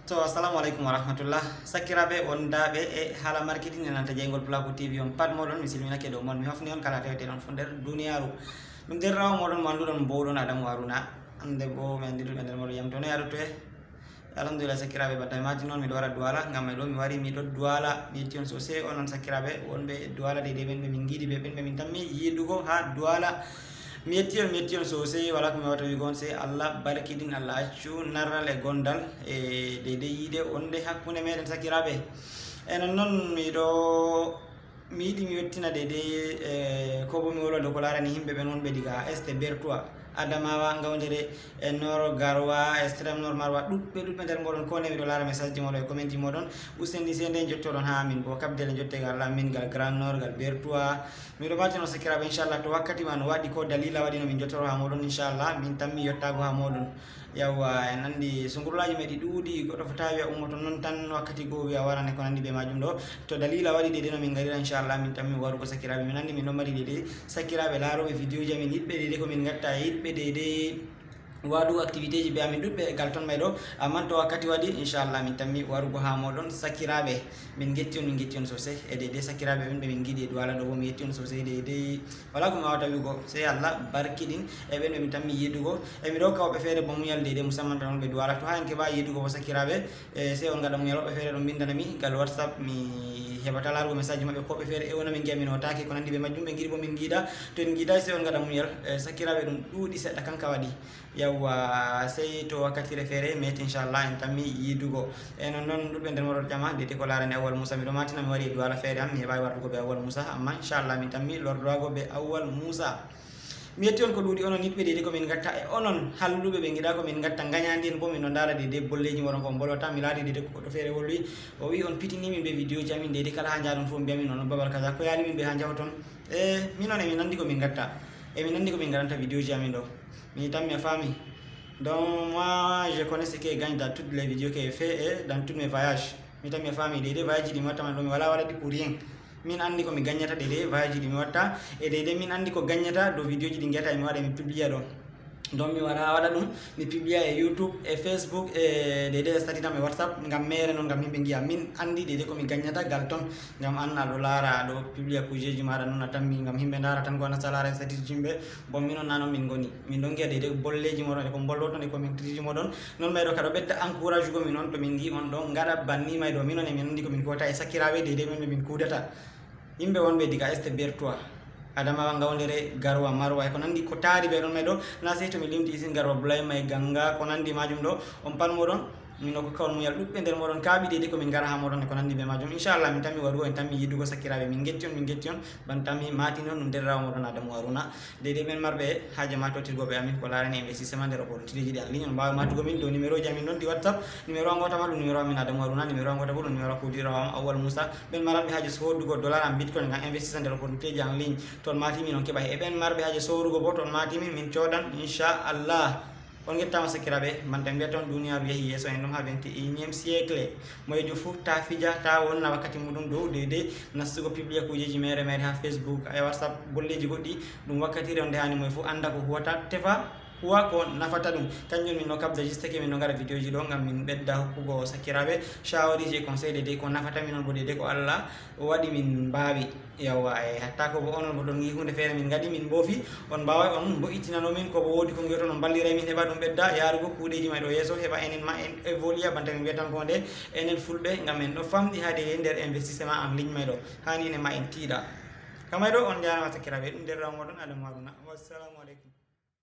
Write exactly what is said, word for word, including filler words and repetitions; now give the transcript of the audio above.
So, assalamu aleykum wa rahmatullah. Sakkiraaɓe wondaaɓe e haala marketing e nanta jeygol Pulaaku T V, on pat mooɗon, mi silminake dow mon. Mi hofni on kala tawete ɗon fof nder duniyaaru. Ɗum nder rawa mooɗon mo annduɗon, mbowɗon Adamu Haruna. Hannde bo mi anndi ɗum e nder mooɗon yam to noye aɗa toye. Alhamdulillah, sakkiraaɓe, batta mi maati noon, miɗo wara Duwala, ngam e ɗo mi wari, miɗo Duwala. Mi yetti on sosai, onon sakkiraaɓe wonɓe e Duwala, deydey ɓen ɓe min ngiɗi, ɓe ɓen ɓe min tammi yiidugo haa Duwala. Mi yetti on, mi yetti on sosai, walaa ko mi waawata wi'ugo on, sey Allah barkidin, Allah accu narral e gondal, e deydey yiide wonde hakkunde meɗen, sakkiraaɓe. E non non miɗo, mi yiɗi mi yettina deydey, e, ko bo mi wolwa dow ko laarani yimɓe ɓen wonɓe diga Est, Bertoua, Adamawa, Ngaoundéré, e Nord, Garoua, Extrême Nord, Maroua, ɗuɗɓe, ɗuɗɓe nder mooɗon, ko nde miɗo laara message ji mooɗon e comment ji mooɗon, useni sey nde jottoɗon haa amin, bo kabdele jotte ga Allah, min gal Grand Nord, gal Bertoua. Miɗo maati non, sakkiraaɓe, inchallah, to wakkati man waɗi, ko dalila waɗi no min jottoro haa mooɗon, inchallah, min tammi yottaago haa mooɗon. Yawwa, en anndi sungurlaaji meɗi ɗuuɗi, goɗɗo fota wi'a ummoto non tan wakkati goo wi'a waran e ko nanndi be maajum ɗo. To dalila waɗi deydey no min ngarira, inchallah, min tammi warugo, sakkiraaɓe. Min anndi min ɗon mari deydey sakkiraaɓe laarooɓe vidéo ji amin, yiɗɓe deydey ko min ngatta, e yiɗɓe deydey waɗugo activité ji be amin, ɗuɗɓe e gal ton may ɗo. Amman to wakkati waɗi, inchallah, min tammi warugo haa mooɗon, sakkiraaɓe. Min ngetti on, min ngetti on sosai. E deydey sakkiraaɓe ɓen ɓe min ngiɗi e Duwala ɗo bo, mi yetti on sosai deydey. Walaa ko mi waawata wi'ugo, sey Allah barkidin e ɓen ɓe mi tammi yiidugo. E miɗo hokka woɓɓe feere bo muñal deydey, musamman tan wonɓe Duwala. To haa en keɓaay yiidugo bo, sakkiraaɓe, e sey on ngaɗa muñal. Woɓɓe feere ɗon mbinndana mi gal WhatsApp, mi heɓata laarugo message maɓɓe. Ko woɓɓe feere e wona min ngi'a min hotaake, ko nanndi be majjum, ɓe ngiɗi bo min ngiida. To en ngiidaay, sey on ngaɗa muñal. E, sakkiraaɓe, ɗum ɗuuɗi seɗɗa, kanka waɗi. Yawwa, sey to wakkatire feere meeti, inchallah, en tammi yiidugo. E non non ɗuɗɓe nder mooɗon ƴama deydey ko laarani Awwal Muusa. Miɗo maatina mi wari e Duwala feere am, mi heɓaay wardugo be Awwal Muusa, ammaa inchallah min tammi lordowago be Awwal Muusa. Mi yetti on ko ɗuuɗi, onon yiɗɓe deydey ko min ngatta, e onon halluɓe ɓe ngiɗaa ko min ngatta, ngañaandi en bo min ɗon ndaara deydey bolleeji mooɗon ko on mbolwata. Mi laari deydey ko goɗɗo feere wolwi, o wi'i on pitini min be vidéo ji amin deydey, kala haa njaaɗon fof mbi'a min on babal kaza, ko yaali min be haa njahoton? E minon e min anndi ko min ngatta, e min anndi ko min ngaɗanta vidéo ji amin ɗo. Mi tammi a faami. Donc, moi, je connais ce que je gagne dans toutes les vidéos que je fais et dans tous mes voyages. Mi tammi a faami, deydey voyage ji ɗi mi watta man ɗo, mi walaa waɗa ɗi pour rien. Min anndi ko mi gagnata deydey voyage ji ɗi mi watta, e deydey min anndi ko gagnata dow vidéo ji ɗi ngi'ata mi waɗa, mi publia ɗo. Donc, mi wara waɗa ɗum, mi publia e YouTube, e Facebook, e deydey e statut am, e WhatsApp, ngam meere non, ngam yimɓe ngi'a. Min anndi deydey ko mi gagnata gal ton, ngam an aɗo laara, aɗo publia kujeeji maaɗa non, a tammi ngam yimɓe ndaara tan, ko an a salaara e statut yimɓe. Bon, minon naa non min ngoni. Min ɗon ngi'a deydey bolleeji mooɗon e ko mbolloton e commentaire ji mooɗon. Non may ɗo kadi ɓedda encourage go minon, to min ngi on ɗon ngaɗa banni may ɗo. Minon e min anndi ko min kuwata, e sakkiraaɓe deydey men ɓe min kuudata. Yimɓe wonɓe diga Est, Bertoua, Adamawa, Ngaoundéré, Garoua, Maroua, e ko nanndi, ko taari ɓe ɗon may ɗo, na sey to mi limti isin Garoua, Boulaye Maï, Ganga, ko nanndi maajum ɗo, on pat mooɗon, min ɗo kokka on muñal. Ɗuɗɓe nder mooɗon kaaɓi deydey ko min ngara haa mooɗon e ko nanndi be maajum. Inchallah, min tammi warugo, en tammi yiidugo, sakkiraaɓe, min ngetti on, min ngetti on, ban tammi maatini on, ɗum nder rawa mooɗon Adamu Haruna. Deydey ɓen marɓe haaje maatotirgo be amin ko laarani investissement nder opportunité ji ɗi en ligne, on mbaawa maatugo min dow numéro ji amin ɗon ɗi WhatsApp. Numéro am goota ma ɗum numéro amin Adamu Haruna, numéro am goota bo ɗum numéro kuuɗiiɗo am Awwal Muusa. Ɓen maranɓe haaje soodugo dollar am Bitcoin ngam investissement nder opportunité ji en ligne, to on maati min on keɓay. E ɓen marɓe haaje soorugo bo, to on maati min, min coodan, inchallah. On ngettaama, sakkiraaɓe, banta mi mbiyata on, duniyaaru yahi yeeso, en ɗon haa vingt et unième siècle. Moyejo fuu taa fija, taa wonna wakkati muuɗum dow deydey nastugo publia kuujeeji meere meere haa Facebook, e WhatsApp, bolleeji goɗɗi. Ɗum wakkatire on nde haani moye fuu annda ko huwata, tefa, huwa ko nafata ɗum. Kanjum min ɗo kabda juste ke min ɗo ngaɗa vidéo ji ɗo ngam min ɓedda hokkugo sakkiraaɓe shawariiji e conseil deydey ko nafata min on bo deydey ko Allah waɗi min mbaawi. Yawwa, e hatta ko bo onon bo ɗon ngi huunde feere min ngaɗi, min mboofi, on mbaaway on mbo'itinano min, ko bo woodi ko ngi'oton on mballiray min, heɓa ɗum ɓedda yaarugo kuuɗeeji may ɗo yeeso, heɓa enen ma en évoluer, banta min mbiyatan ko nde enen fulɓe, ngam en ɗo famɗi haade e nder investissement en ligne may ɗo. Haani enen ma en tiiɗa. Kamay ɗo, on njaaraama sakkiraaɓe, ɗum nder raw mooɗon Adamu Haruna. Wassalamu aleykum.